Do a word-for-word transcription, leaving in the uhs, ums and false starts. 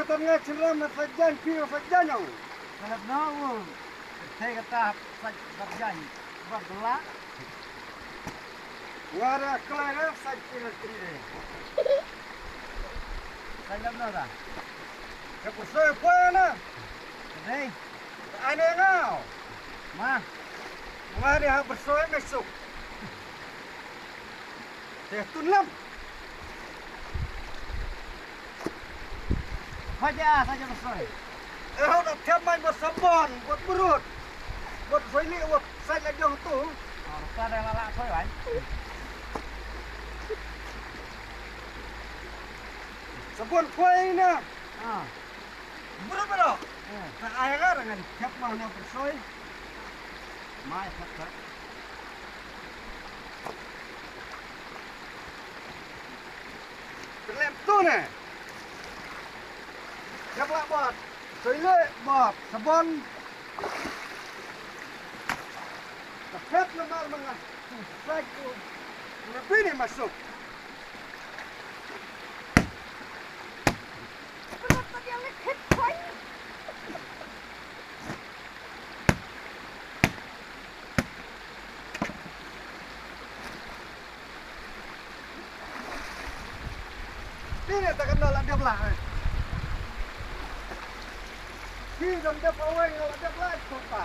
Tan nga chynram na sa jan phi sa jan ong. Kalap no u. Te kata sa jan. Bar dula. Nga ra klai ra sa jan tri. Sa jan no da. Ka pyrshoi poi na. Dei. Ane ngau. Ma. Nga dei ha pyrshoi me suk. Te tun lam. Khaja sa jan pyrshoi. Eh, hau da thiam man bot sabon, bot burut. Bot soi li bot sa la jong tu. Oh, sa da la la soi wan. Sabon poi na. Ah. Bro, bro. Eh. Ka ai ga ngan thep ma na pyrshoi. Mai thep thep. Pyrlem tu ne. Thep la bot. Soi le bot. Sabon. Ka thep na mar manga. Sai ku. Na bini masuk. Phi ne ta kan la dep la. Phi dang dep aweng la dep la ko pa.